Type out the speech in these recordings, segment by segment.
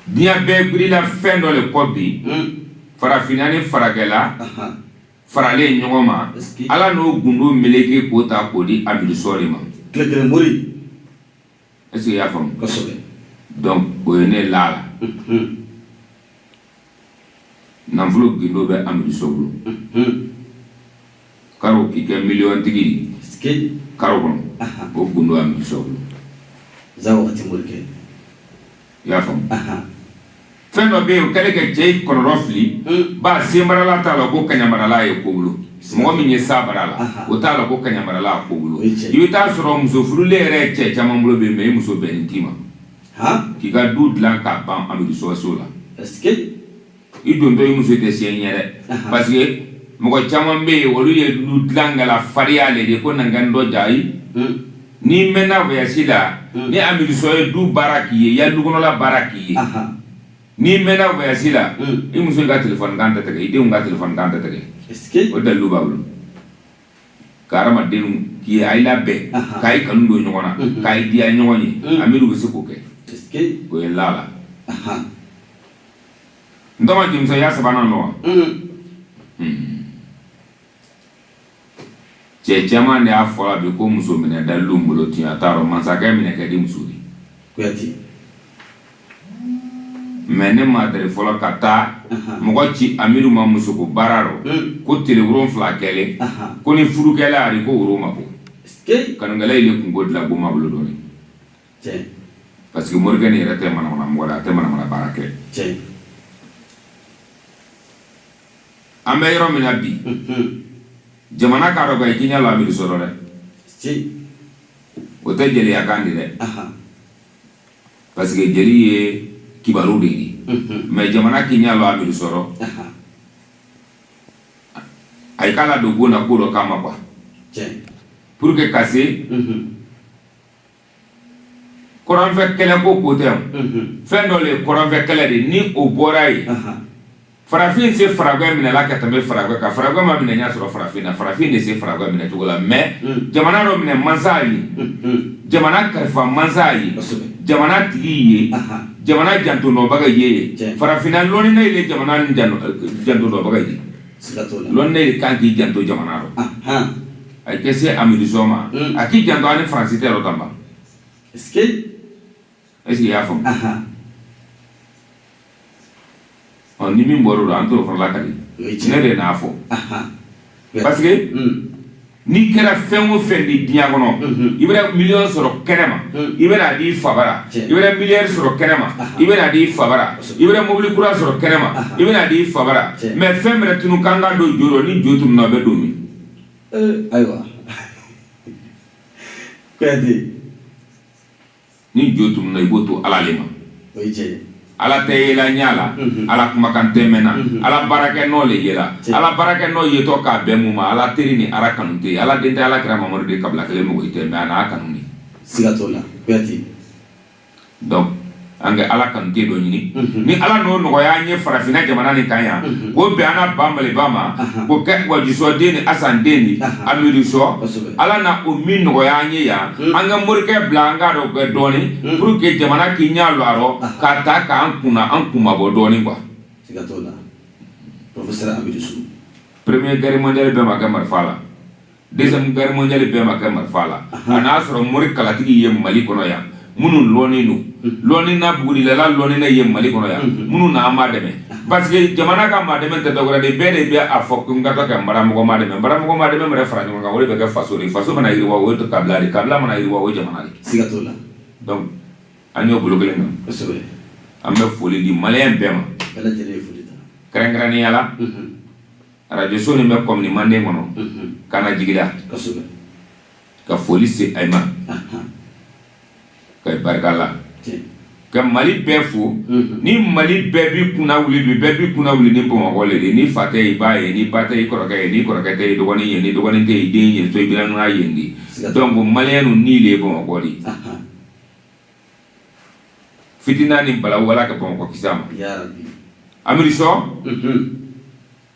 Diɲɛ bɛɛ birila fɛn dɔ le kɔ bi, farafinna ni faragɛla faralen ɲɔgɔn ma. Ala n'o gundo meleke k'o ta k'o di Amidu Sɔ de ma. Tile kelen mori. Est ce que i y'a faamu? Kosɛbɛ. Donc o ye ne la la. Nafolo gundo bɛ Amidu Sɔ bolo. Karo k'i kɛ miliyɔn tigi di karo kɔnɔ, o gundo Amidu Sɔ bolo. Za wagati morikɛ. I y'a faamu? Fɛn dɔ bɛ yen, o kɛlen ka cɛ kɔnɔrɔ fili ba senbarala t'a la ko kaɲamarala ye ko bolo. Mɔgɔ min ye sa bara la, o t'a la ko kaɲamarala a ko bolo. I bɛ taa sɔrɔ muso furulen yɛrɛ cɛ caman bolo bɛ yen, mais i muso bɛnnen t'i ma k'i ka du dilan k'a ban Amidu Sɔ so la. I dontɔ, i muso tɛ se ɲɛ dɛ, parce que mɔgɔ caman bɛ yen, olu ye du dilan kɛla fariya le de ko na n dɔ ja yi. N'i mɛnna voyage la, ni Amidu Sɔ ye du baara k'i ye, i ya du kɔnɔla baara k'i ye, n'i mɛnna voyage la, i muso ka téléphone kan tɛ tigɛ, i denw ka téléphone kan tɛ tigɛ. O dalilu b'a bolo ka hadamadenw k'i a labɛn, k'a ye kanu don ɲɔgɔn na, k'a ye diya ɲɔgɔn ye. Amidu bɛ se k'o kɛ. O ye la la. N tɔgɔ Jamusa, y'a sabanan dɔn wa? Cɛ caman de y'a fɔ la bi ko muso minɛ dalilu bolo tiɲɛ t'a rɔ, masakɛ minɛ kɛ di muso di. Kuyate. Mais ne ma deli fɔlɔ ka taa mɔgɔ ci Amidu ma musoko baara rɔ ko tile 7 kɛlen ko ni furukɛla ari ko woro ma ko kanukɛla ile kunko dilan goma bolo dɔɔni, parce que morikɛ nin yɛrɛ tɛ manamana mɔgɔ la, a tɛ manamana baara kɛ. An bɛ yɔrɔ min na bi, jamana k'a dɔn ka i k'i ɲɛ la Amidu sɔrɔ dɛ, o tɛ jeliya kan di dɛ, parce que jeli ye kibaru de ye. Mais jamana k'i ɲɛ la Amidu sɔrɔ, a k'a la don bon na ko dɔ kama quoi, pour que ka se kɔrɔnfɛ kɛlɛ ko tɛ. Fɛn dɔ le ye kɔrɔnfɛ kɛlɛ de, ni o bɔra yen, farafin se faragwɛ minɛla ka tɛmɛ faragwɛ kan. Faragwɛ ma minɛ ɲɛ sɔrɔ farafin na, farafin de se faragwɛ minɛ cogo la. Mais jamana dɔ minɛ mansa ye, jamana kalifa mansa ye, jamana tigi ye, jamana jantonɔbaga ye. Farafinna lɔnnina ye jamana jantonɔbaga ye, lɔnnina ye kan k'i janto jamana rɔ. A kɛ se Amidu Sɔ ma, a k'i janto ani Faransi tɛ yɔrɔ tanba. Est-ce que i y'a faamu? Ɔ, ni min bɔra o la, an t'o fana lakali. Ne de n'a fɔ, parce que n'i kɛra fɛn o fɛn di diɲɛ kɔnɔ, i bɛna miliyɔn sɔrɔ kɛnɛ ma, i bɛna di fabara, i bɛna miliyari sɔrɔ kɛnɛ ma, i bɛna di fabara, i bɛna mobili kura sɔrɔ kɛnɛ ma, i bɛna di fabara. Mais fɛn bɛna tunu kan ka don jo rɔ, ni jo tununa, a bɛ don min? Ayiwa Kuyate. Ni jo tununa, i b'o to Ala le ma. O ye tiɲɛ ye. Ala tɛ yela ɲɛ la, Ala kumakan tɛ mɛn na, Ala baarakɛ nɔ le yela. Ala baarakɛ nɔ yetɔ k'a bɛn mun ma? Ala teri ni Ala kanu tɛ, Ala den tɛ, Ala kira Mamadu de kabila kelen mɔgɔ i tɛ, mais a n'a kanu de. Siga t'o la, Kuyate. Donc an ka Ala kanute dɔ ɲini. Ni Ala n'o nɔgɔya an ye farafinna jamana nin kan yan, k'o bɛn an na ba Maliba ma, k'o kɛ Wajusɔ den ni Asan den ni Amidu Sɔ, Ala na o min nɔgɔya an ye yan, an ka morikɛ bila an k'a dɔn kɛ dɔɔni pour que jamana k'i ɲɛ lɔ a rɔ k'a ta k'an kunna an kunmabɔ dɔɔni quoi. Siga t'o la, professeur Amidu Su. Première guerre mondiale bɛɛ ma kɛ marifa la, deuxième guerre mondiale bɛɛ ma kɛ marifa la. A n'a sɔrɔ mori kalatigi ye Mali kɔnɔ yan minnu lɔnnen don lɔnni na, bugurilala lɔnni na ye Mali kɔnɔ yan minnu na an m'a dɛmɛ, parce que jamana ka maa dɛmɛ tɛ dɔwɛrɛ de, bɛɛ de bɛ a fɔ ko n ka taa ka baramɔgɔ ma dɛmɛ, baramɔgɔ ma dɛmɛ yɛrɛ fara ɲɔgɔn kan, o de bɛ kɛ faso de. Faso mana yiriwa, o ye kabila de, kabila mana yiriwa, o ye jamana de. Siga t'o la. Donc an y'o bolo kelen kan. An bɛ foli di maliyɛn bɛɛ ma. Bɛɛ lajɛlen ye foli ta. Kɛrɛnkɛrɛnnenya la, arajoso nin bɛ kɔmini manden kɔnɔ ka na jigila ka foli se a ma, ka barika la, ka Mali bɛɛ fo. Ni Mali bɛɛ b'i kunna wuli bi, bɛɛ b'i kunna wuli ni Bamakɔ le de. Ni fa tɛ i ba ye, ni ba tɛ i kɔrɔkɛ ye, ni kɔrɔkɛ tɛ i dɔgɔnin ye, ni dɔgɔnin tɛ i den ye, so i bɛna nuna yen de. Donc maliyɛn ni le ye Bamakɔ de. Fitina ni balawu, Ala ka Bamakɔ kisi a ma. Amidu Sɔ,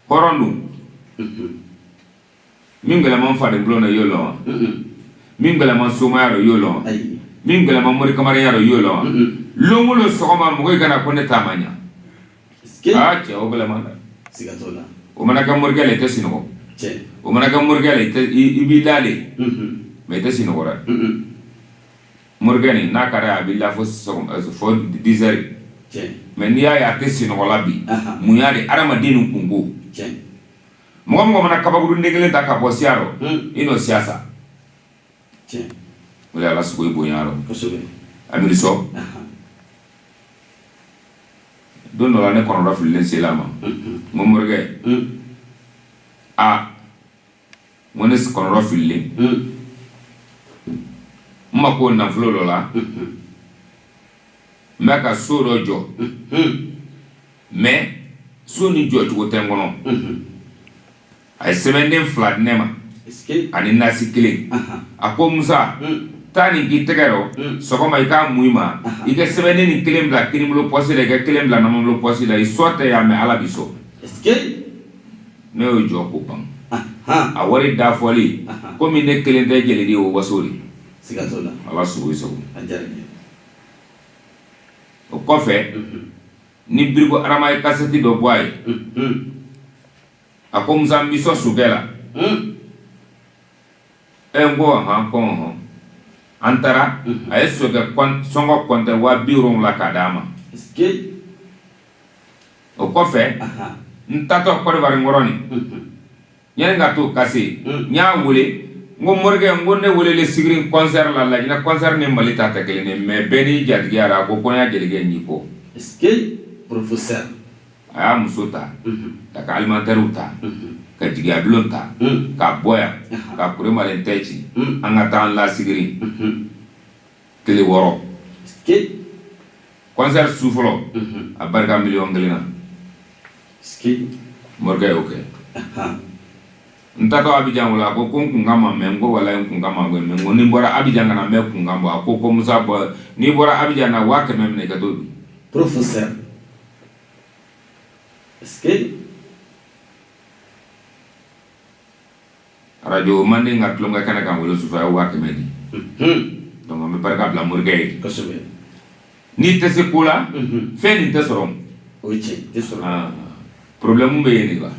hɔrɔn don. Min gɛlɛman faden bulon na, i y'o lɔn wa? Min gɛlɛman somaya rɔ, i y'o lɔn wa? Min gɛlɛman mori kamarenya rɔ, i y'o lɔn wa? Lon o lon sɔgɔma mɔgɔ i kana ko ne ta ma ɲa. Aa cɛ, o gɛlɛman dɛ. Siga t'o la. O mana kɛ morikɛ la, i tɛ sinɔgɔ. Tiɲɛ. O mana kɛ morikɛ la, i tɛ i b'i la de, mais i tɛ sinɔgɔ dɛ. Morikɛ nin n'a ka d'a ye, a b'i la fo sɔgɔma, fo 10 heures. Tiɲɛ. Mais n'i y'a ye a tɛ sinɔgɔ la bi, mun y'a de adamaden nin kunko. Tiɲɛ. Mɔgɔ mɔgɔ mana kabakurun den kelen ta ka bɔ siya rɔ, i n'o siya sa. Tiɲɛ. O de ye Ala sogo i bonya rɔ. Kosɛbɛ. Amidu Sɔ, don dɔ la, ne kɔnɔdɔ fililen sela a ma. N ko morikɛ, a n ko ne kɔnɔdɔ fililen, n ma ko nafolo dɔ la, n bɛ ka so dɔ jɔ, mais so nin jɔcogo tɛ n kɔnɔ. A ye sɛbɛnden fila di ne ma ani nasi kelen. A ko Musa, taa nin k'i tɛgɛ rɔ, sɔgɔma i k'a mun i ma, i ka sɛbɛnden nin kelen bila kinibolo pɔsi la, i ka kelen bila numanbolo pɔsi la. I sɔ tɛ yan, mais Ala b'i sɔn. Ne y'o jɔ k'o ban. A wari da fɔli, komi ne kelen tɛ jeli ye, o waso de. Siga t'o la. Ala sogo i sago. A diyara n ye. O kɔfɛ, ni Biriko Arama ye kasɛti dɔ bɔ a ye, a ko Musa, n b'i sɔn sokɛ la. Ɛ, n ko ɔhɔn, ko ɔhɔn. An taara, a ye sokɛ sɔngɔ kɔntɛ 70,000 k'a d'a ma. O kɔfɛ, n taatɔ Kɔdiwari nkɔrɔ nin, yanni ka t'o kase, n y'a wele, n ko morikɛ, n ko ne welelen Sigiri concert la, Laginɛ concert ni Mali ta tɛ kelen ye, mais bɛɛ n'i jatigiya la. A ko ko n y'a jelikɛ n y'i kɔ. Professeur. A y'a muso ta, ka ka alimentaire ta, ka jigiya bulon ta, ka bɔ yan ka kuremalen tɛ ci, an ka taa an la Sigiri tile 6, concert su fɔlɔ, a barika miliyɔn 1 na. Morikɛ y'o kɛ. N taatɔ Abijan wala, a ko ko n kun ka ma, mais n ko walayi n kun ka ma, mais n ko ni n bɔra Abijan ka na, n bɛ kun kan bɔ. A ko ko Musa, bɔ n'i bɔra Abijan na, 100,000 minɛ i ka t'o dun. Professeur. Est-ce que Arajo Manden ka tulonkɛ kɛnɛ kan wolo sufɛ, a ye 100,000 di. Donc an bɛ barika bila morikɛ ye. Kosɛbɛ. N'i tɛ se ko la, fɛn nin tɛ sɔrɔ. O ye tiɲɛ, tɛ sɔrɔ. Ah, problème bɛ yen de wa.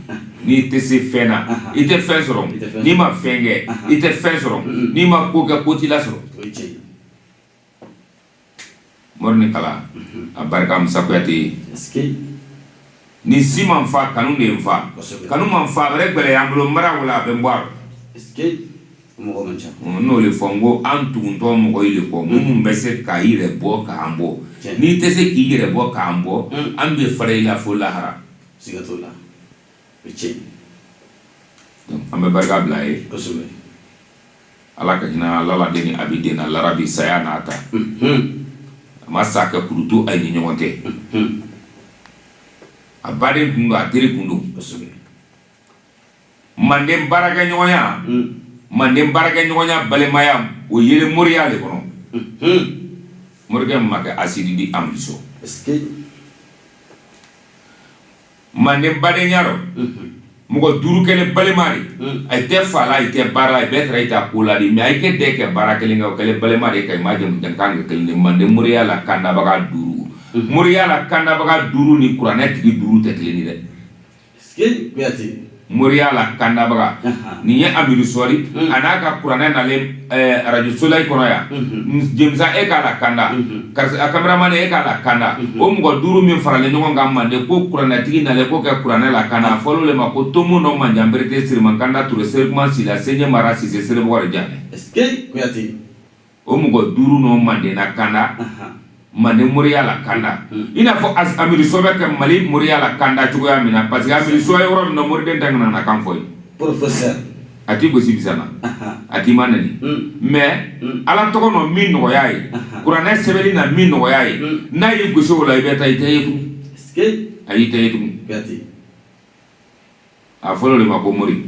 N'i tɛ se fɛn na, i tɛ fɛn sɔrɔ. I tɛ fɛn. N'i ma fɛn kɛ, i tɛ fɛn sɔrɔ. N'i ma ko kɛ, ko t'i lasɔrɔ. O ye tiɲɛ ye. Mori ni kala, a barika Musa Kuyate ye. Est-ce que Ni si ma n fa, kanu de ye n fa. Kanu ma n fa, a bɛ gɛlɛya n bolo, n bara wala a bɛ n bɔ a rɔ. Est-ce que mɔgɔ man ca. N n'o de fɔ, n ko an tugutɔ mɔgɔ yi de kɔ, minnu bɛ se k'a yɛrɛ bɔ k'an bɔ. N'i tɛ se k'i yɛrɛ bɔ k'an bɔ, an bɛ fara i la fo lahara. Siga t'o la, o ye tiɲɛ ye. Donc an bɛ barika bila a ye. Kosɛbɛ. Ala ka hinɛ laladen ni abi den na larabi, saya n'a ta. A ma sa kɛ kurutu a ni ɲɔgɔn cɛ. A baden kun don, a teri kun don. Kosɛbɛ. Manden baarakɛɲɔgɔnya, manden baarakɛɲɔgɔnya, balimaya, o yelen moriya le kɔnɔ. Morikɛ ma kɛ asidi di Amidu Sɔ. Est-ce que Manden badenya rɔ, mɔgɔ duuru kɛlen balima de, a tɛ fa la, a tɛ baara la, a bɛɛ taara i ta ko la de, mais a kɛ dɛ kɛ baara kelen kɛ, o kɛlen balima de ka i ma jamu kan kɛ kelen de. Manden moriya la kandabaga duuru, moriya la kandabaga duuru ni kuranɛ tigi duuru tɛ kelen ye dɛ. Est-ce que Kuyate. Moriya la kandabaga nin ye Amidu Sɔri, a n'a ka kuranɛ nalen arajo Soleil kɔnɔ yan. Jemisa, e k'a la kanda, karisa a cameraman, e k'a la kanda. O mɔgɔ duuru min faralen ɲɔgɔn kan Manden ko kuranɛtigi nalen ko kɛ kuranɛ la kanda, a fɔlɔ le ma ko Tomo nɔ Manjan Berete Siriman Kanda Ture Serikuman Sila Senje Mara Sise Serebɔgɔ de Janɛ. Est-ce que Kuyate. O mɔgɔ duuru nɔ Manden na kanda, Manden moriya la kanda, i n'a fɔ Amidu Sɔ bɛ kɛ Mali moriya la kanda cogoya min na, parce que Amidu Sɔ ye yɔrɔ min na, moriden tɛ ŋana kan fɔ ye. Professeur. A t'i gosi bisa na, a t'i ma nɛni, mais Ala tɔgɔ nɔ min nɔgɔya ye, kuranɛ sɛbɛnni na min nɔgɔya ye, n'a y'i gosi o la, i bɛ taa i tɛ ye tugun. Est-ce que A y'i tɛ ye tugun. Kuyate. A fɔlɔ de ma ko mori,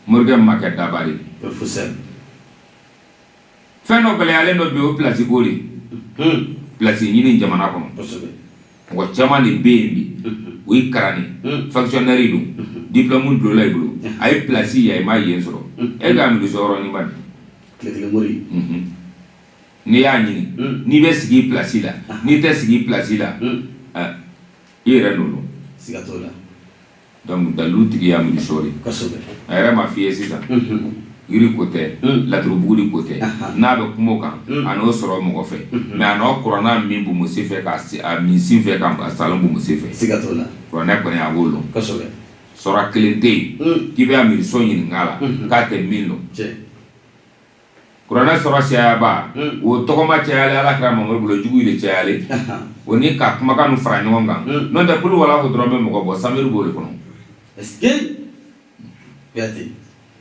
morikɛ ma kɛ daba de. Professeur. Fɛn dɔ gɛlɛyalen dɔ bɛ yen, o pilasi ko de, pilasi ɲini jamana kɔnɔ. Kosɛbɛ. Mɔgɔ caman de bɛ yen bi, o ye kalanni fonctionnaire don, diplôme dulon i bolo, a ye pilasi yan, i ma yen sɔrɔ, e ka Amidu Sɔ yɔrɔnin ba Tile kelen mori. N'i y'a ɲini, n'i bɛ sigi i place la, n'i tɛ sigi i place la, i yɛrɛ n'o dɔn. Siga t'o la. Donc dalilu tigi y'a Amidu Sɔ de. A yɛrɛ ma f'i ye sisan, yiri ko tɛ, laturubuguri ko tɛ, n'a bɛ kuma o kan, a n'o sɔrɔ mɔgɔ fɛ, mais a n'o kuranna min bonbonsi fɛ ka a min sin fɛ ka salon bonbonsi fɛ. Siga t'o la. Kuranɛ kɔni a b'o lɔn. Sɔrɔ kelen tɛ yen k'i bɛ Amidu Sɔ ɲininka a la k'a tɛ min lɔn. Kuranɛ sɔrɔ cayaba, o tɔgɔma cayalen, Ala kira Mamadu bolo jugu de cayalen, o ni ka kumakan fara ɲɔgɔn kan. N'o tɛ kulu wala ko dɔrɔn bɛ mɔgɔ bɔ, samiri b'o de kɔnɔ.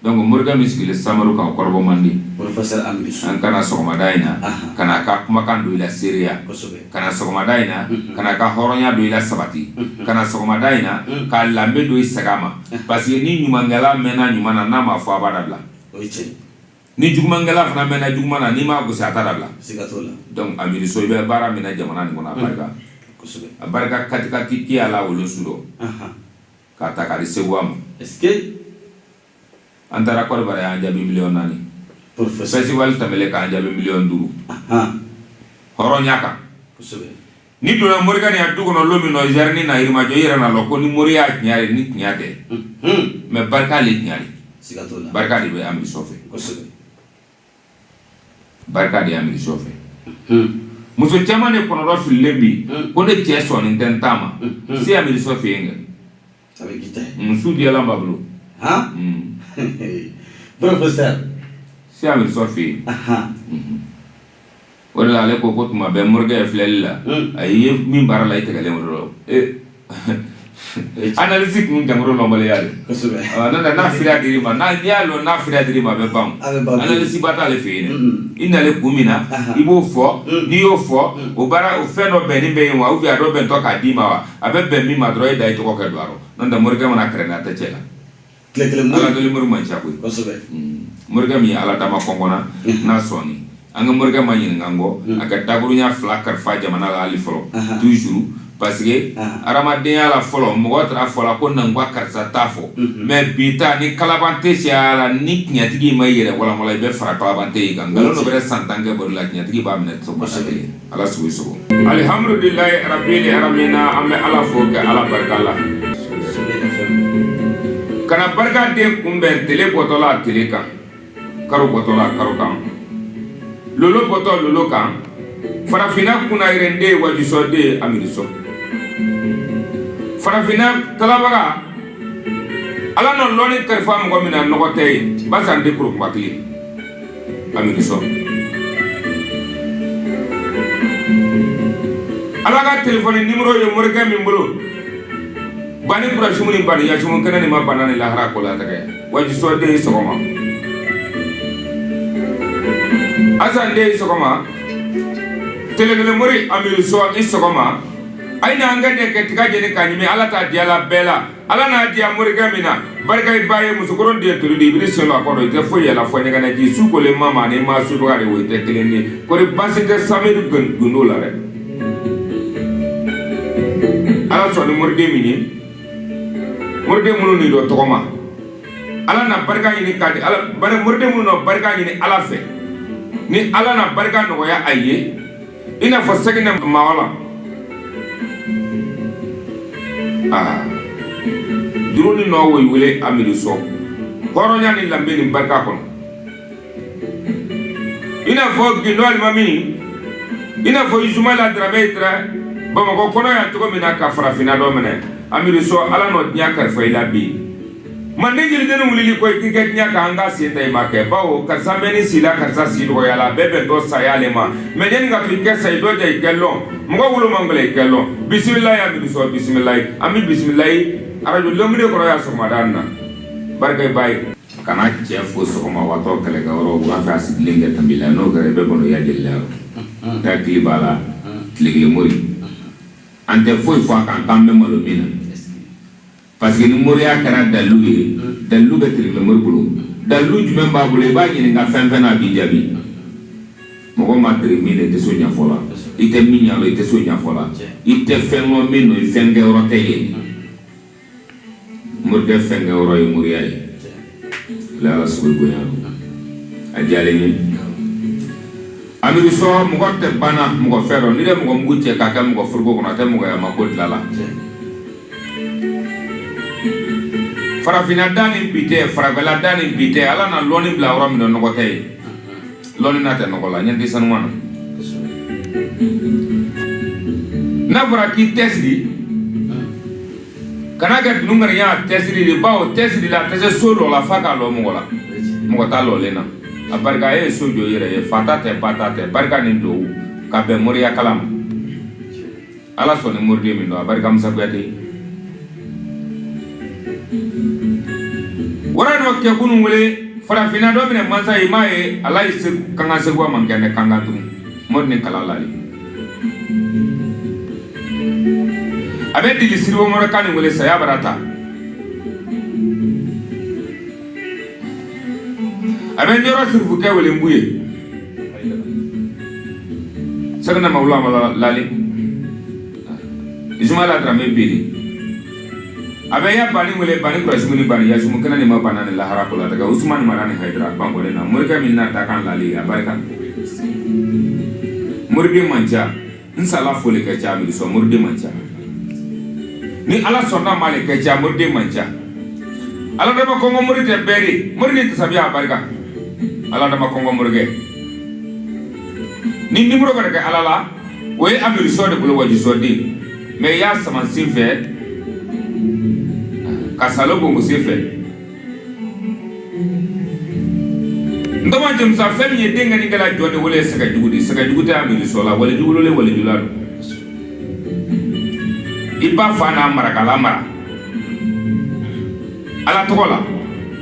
Donc morikɛ min sigilen samuru kan, o kɔrɔbɔ man di. Professeur Amidu Sɔ. An kana sɔgɔmada in na ka na ka kumakan don i la seereya, ka na sɔgɔmada in na ka na ka hɔrɔnya don i la sabati, ka na sɔgɔmada in na ka lanbe don i saga ma, parce que ni ɲumankɛla mɛnna ɲuman na, n'a ma fɔ a b'a dabila. O ye tiɲɛ. Ni jugumankɛla fana mɛnna juguman na, n'i m'a gosi, a t'a dabila. Siga t'o la. Donc Amidu Sɔ, i bɛ baara min na jamana nin kɔnɔ, a barika, a barika katikati k'i la wolo su dɔ k'a ta k'a di Segu ma. Est-ce que An taara Côte d'Ivoire, y'an jaabi miliyɔn 4. Professeur. Festival tɛmɛlen, k'an jaabi miliyɔn 5. Hɔrɔnya kan. Ni donna morikɛ nin ya du kɔnɔ lon min nɔ jarini na Yirimajɔ, i yɛrɛ na lɔn ko ni moriya tiɲɛ de ni tiɲɛ tɛ, mais barika le tiɲɛ de. Siga t'o la. Barika de bɛ Amidu Sɔ fɛ. Barika de ye Amidu Sɔ fɛ. Muso caman de kɔnɔdɔ fililen bi ko ne cɛ sɔnni tɛ n ta ma, se Amidu Sɔ fɛ yen kɛ. A bɛ k'i ta ye. Muso diyalan b'a bolo. Professeur. Se Amidu Sɔ fɛ yen. O de la ale ko ko tuma bɛɛ morikɛ ye filɛli la, a ye min baara la, i tɛgɛlen o de la. Analyse kun jankaro lɔnbaliya de. N'o tɛ n'a firiya dir'i ma, n'i y'a lɔn n'a firiya dir'i ma, a bɛ ban. A bɛ ban. Analyse ba t'ale fɛ yen dɛ. I nalen kun min na, i b'o fɔ. N'i y'o fɔ, o baara o fɛn dɔ bɛnni bɛ yen wa, ou bien a dɔ bɛntɔ k'a d'i ma wa, a bɛ bɛn min ma dɔrɔn, e da i tɔgɔ kɛ don a rɔ. N'o tɛ morikɛ mana kɛrɛnɛ, a tɛ cɛ la. Tile kelen. Ala deli mori man ca koyi. Morikɛ min ye Ala dama kɔnkɔnna n'a sɔnni, an ka morikɛ ma ɲininka n kɔ, a ka dakurunya fila kalifa jamana la hali fɔlɔ toujours, parce que hadamadenya la fɔlɔ, mɔgɔ taara fɔ la ko na ka karisa ta fɔ, mais bi ta ni kalabante caya la, ni tiɲɛtigi ma i yɛrɛ walanwalan, i bɛ fara kalabante yi kan. Nkalon dɔ bɛ san 10 kɛ baro la, tiɲɛtigi b'a minɛ sɔgɔmada kelen. Ala sogo sogo. Alihamudulilayi rabili alamina, an bɛ Ala fo ka Ala barika la ka na barika den kunbɛn tele bɔtɔla tele kan, karo bɔtɔla karo kan, lolo bɔtɔ lolo kan, farafinna kunna yɛrɛnden wajusɔden Amidu Sɔ, farafinna talabaga, Ala nɔ lɔnni kalifa mɔgɔ min na, nɔgɔ tɛ ye barisa n tɛ korokunba kelen Amidu Sɔ. Ala ka telefɔni nimoro ye morikɛ min bolo, bani kurasimu ni bani yasimu kɛnɛ ni ma bana ni lahara ko latigɛ, wajusɔ den sɔgɔma, Asan den sɔgɔma, telekele mori Amidu Sɔ i sɔgɔma. A ye n'an ka den kɛ tiga jeni k'a ɲimi, Ala t'a diya la bɛɛ la, Ala n'a diya morikɛ min na, barika i ba ye musokɔrɔ den toli de, i bɛ sen don a kɔrɔ, i tɛ foyi yɛlɛ fɔ ɲɛgɛnɛji su kolen ma maa ni maa subaga de, o i tɛ kelen ye. Kɔri baasi tɛ samiri gundo la dɛ. Ala sɔn ni moriden min ye, moriden minnu ni dɔ tɔgɔma, Ala na barika ɲini k'a di Ala bari, moriden minnu na barika ɲini Ala fɛ, ni Ala na barika nɔgɔya a ye, i n'a fɔ sɛgɛnɛ maa la aa juru ni nɔ wo wele Amidu Sɔ hɔrɔnya ni lanbe ni barika kɔnɔ, i n'a fɔ Gindo alimami, i n'a fɔ Ismaila Darame tɛrɛ Bamakɔ kɔnɔ yan cogo min na ka farafinna dɔ minɛ. Amidu Sɔ, Ala nɔ diɲɛ kalifa i la bi. Manden jelidenni wulili ko i k'i kɛ diɲɛ kan, an ka sen ta i ma kɛ, bawo karisa mɛnni si la, karisa si dɔgɔya la, bɛɛ bɛntɔ saya le ma. Mais yanni ka to i kɛ sa, i dɔ ja i kɛ lɔn, mɔgɔ wolo man gɛlɛn, i kɛ lɔn. Bisimilayi Amidu Sɔ, bisimilayi. An bɛ bisimilayi arajo lamini kɔrɔ yan sɔgɔmada in na, barika i ba ye. Kana cɛ fo sɔgɔma waatɔ kɛlɛkɛyɔrɔ, u b'a fɛ a sigilen kɛ tanbi la, n'o kɛra i bɛ bɔnɔ i ya jeli la yɔrɔ. Ne hakili b'a la tile kelen mori, an tɛ foyi fɔ a kan k'an bɛ malo min na, parce que ni moriya kɛra dalilu ye, dalilu bɛ tile kelen mori bolo. Dalilu jumɛn b'a bolo? I b'a ɲininka fɛn fɛn na, a b'i jaabi. Mɔgɔ ma deli min na, i tɛ se o ɲɛfɔ la. I tɛ min ɲɛ dɔn, i tɛ se o ɲɛfɔ la. I tɛ fɛn lɔn min don, i fɛn kɛyɔrɔ tɛ yen. Morikɛ fɛn kɛyɔrɔ ye moriya ye. Ala ala sogo bonya don a diyalen ye. Amidu sɔ, mɔgɔ tɛ banna mɔgɔ fɛ rɔ. N'i ye mɔgɔ mugu cɛ k'a kɛ mɔgɔ foroko kɔnɔ, a tɛ mɔgɔya ma ko dilan la. Farafinna da ni bi tɛ, faragwɛla da ni bi tɛ. Ala na lɔnni bila yɔrɔ min na, nɔgɔ tɛ yen. Lɔnni na tɛ nɔgɔ la, ɲɛ tɛ sanuman na. N'a fɔra k'i tɛ siri, kana kɛ dununkariya tɛsiri de, bawo tɛsiri la a tɛ se so lɔ la f'a k'a lɔ mɔgɔ la. Mɔgɔ t'a lɔlen na. A barika, e ye so jɔ i yɛrɛ ye. Fa ta tɛ, ba ta tɛ. Barika ni duwawu ka bɛn moriya kala ma. Ala sɔnni moriden min don, a barika Musa Kuyate wara dɔ kɛ kunun wele farafinna dɔ minɛ mansa ye, m'a ye. Ala ye kankan seguba man kɛnɛ kankan tugun, mori ni kala lali. A bɛ dili siribo mɔrɔ kan nin wele saya bara ta. A bɛ ɲɔrɔ sirifukɛ wele n ye sɛgɛnna ma wula ma lali Ismaila Dramé beli. A bɛ ya bani wele bani kurasimu ni bani yasimu kɛnɛ ni ma bana ni lahara ko la tɛgɛ Usumani mara ni Hayidara bankɔlen na morikɛ min na dakan lali a barika. Moriden man ca, n sala foli kɛ ca mi sɔn. Moriden man ca, ni Ala sɔnna ma le kɛ ca. Moriden man ca, Ala dama kɔngɔ mori tɛ bɛɛ de. Mori ni tasabiya a barika. Ala dama kɔngɔ morikɛ ni nimoro ka kɛ Ala la, o ye amiru sɔ de bolo wajisɔden. Mɛ i y'a sama sen fɛ ka salo bongo sen fɛ. N tɔgɔ jamusa, fɛn min ye denkɛ ni kɛla jɔn de wele ye sɛgɛ jugu de. Sɛgɛ jugu tɛ amiru sɔ la. Wali jugu wololen walijula don. I ba fa n'a marakala mara Ala tɔgɔ la,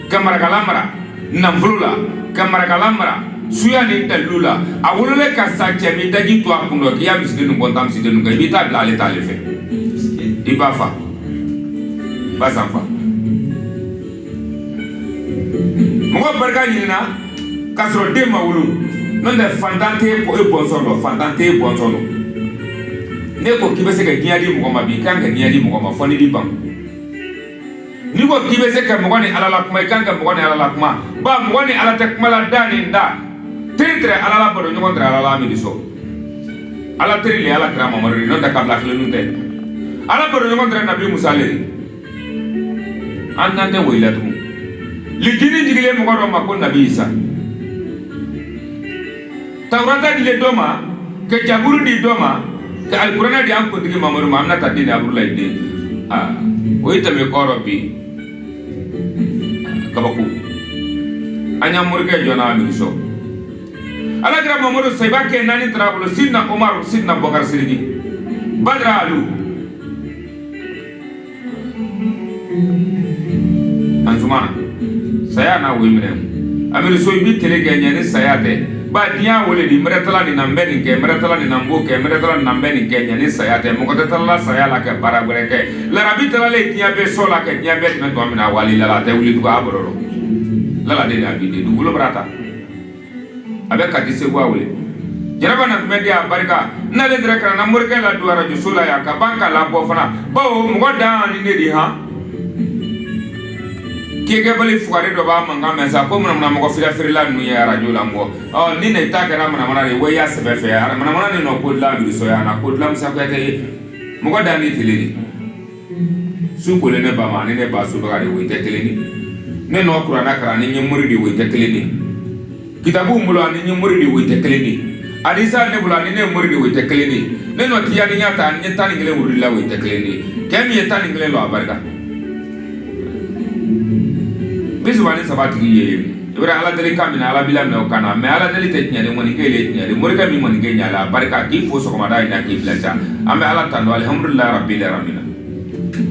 ka marakala mara nafolo la, ka marakala mara suya ni dalilu la. A wololen ka sa, cɛ min daji to a kun dɔ k'i y'a misiden nu bɔ, n ta misiden nu kan, i b'i ta bila ale t'ale fɛ. I ba fa ba san fa mɔgɔ barika ɲinina k'a sɔrɔ den ma wolo. N'o tɛ, fantan tɛ e bɔnsɔn dɔn, fantan tɛ e bɔnsɔn dɔn. Ne ko k'i bɛ se ka diɲɛ di mɔgɔ ma bi, i kan ka diɲɛ di mɔgɔ ma fɔ n'i b'i ban. N'i ko k'i bɛ se ka mɔgɔ ni Ala la kuma, i kan ka mɔgɔ ni Ala la kuma. Ba mɔgɔ ni Ala tɛ kuma la da ni da. Teri tɛrɛ Ala la, baro ɲɔgɔn tɛrɛ Ala la. Mi sɔn Ala teri le Ala kira Mamadu de. N'o tɛ, kabila kelenw tɛ. Ala baro ɲɔgɔn tɛrɛ Nabi Musa le. An nan tɛ woyi la tugun. Lijini jigilen mɔgɔ dɔ ma ko Nabi Isa, Tawurata dilen dɔ ma, ka Jaburu di dɔ ma, ka Alikuranɛ di an kuntigi Mamadu ma. An bɛna taa den de Abudulayi den. Aa, o ye tɛmɛ kɔrɔ bi kabako. An y'an morikɛ jɔ n'a miiri sɔn. Alakira Mamadu sayiba kɛ naani tara bolo: Sidina Umaru, Sidina Bɔkari Siriki, Badara Alu, Anzumana. Saya n'a woyi minɛ. Amiru so, i bi tele kɛ ɲɛ ni saya tɛ. Ba diɲɛ wele di mɛrɛtala nin na, n bɛ nin kɛ mɛrɛtala nin na, n b'o kɛ mɛrɛtala nin na, n bɛ nin kɛ ɲɛ ni saya tɛ. Mɔgɔ tɛ talala saya la kɛ baara wɛrɛ kɛ. Larabi talalen diɲɛ bɛɛ sɔ la kɛ diɲɛ bɛɛ tɛmɛ tuma min na, wali lala a tɛ wuli tugun. A bɔrɔ lala de a b'i den dugukolo bara ta. A bɛ Kati Segu a wele jaraba na tun bɛ di a barika. N'ale tɛrɛ ka na morikɛ la don arajoso la yan ka ban ka labɔ fana, bawo mɔgɔ dan ni ne de han kekɛbali fugari dɔ b'a mankan mɛn sa ko manamana mɔgɔ fira feerela ninnu ye arajo la mɔgɔ. Ɔ ni ne ta kɛra manamana de ye, wa i y'a sɛbɛ fɛ manamana ni nɔ ko dilan birisɔya na ko dilan Musa Kuyate ye. Mɔgɔ dan ni tele de su kolen ne ba ma ani ne ba subaga de, o tɛ kelen ye. Ne nɔ kuranna kalan ni n ye mori de, o tɛ kelen ye. Kitabu n bolo ani n ye mori de, o tɛ kelen ye. Hadisa ne bolo ani ne ye mori de, o tɛ kelen ye. Ne nɔ tijaniya ta ani n ye 11 wurudi la, o tɛ kelen ye. Kɛ min ye 11 lɔ, a barika 33 tigi ye. I bɛ Ala deli kan min na, Ala b'i laminɛ o kan na. Mɛ Ala deli tɛ tiɲɛ de, mɔnikɛ le ye tiɲɛ de. Morikɛ min mɔnikɛ ɲa la, a barika k'i fo sɔgɔmada in na k'i bila ca. An bɛ Ala tando, alihamudulilayi rabbil alamin.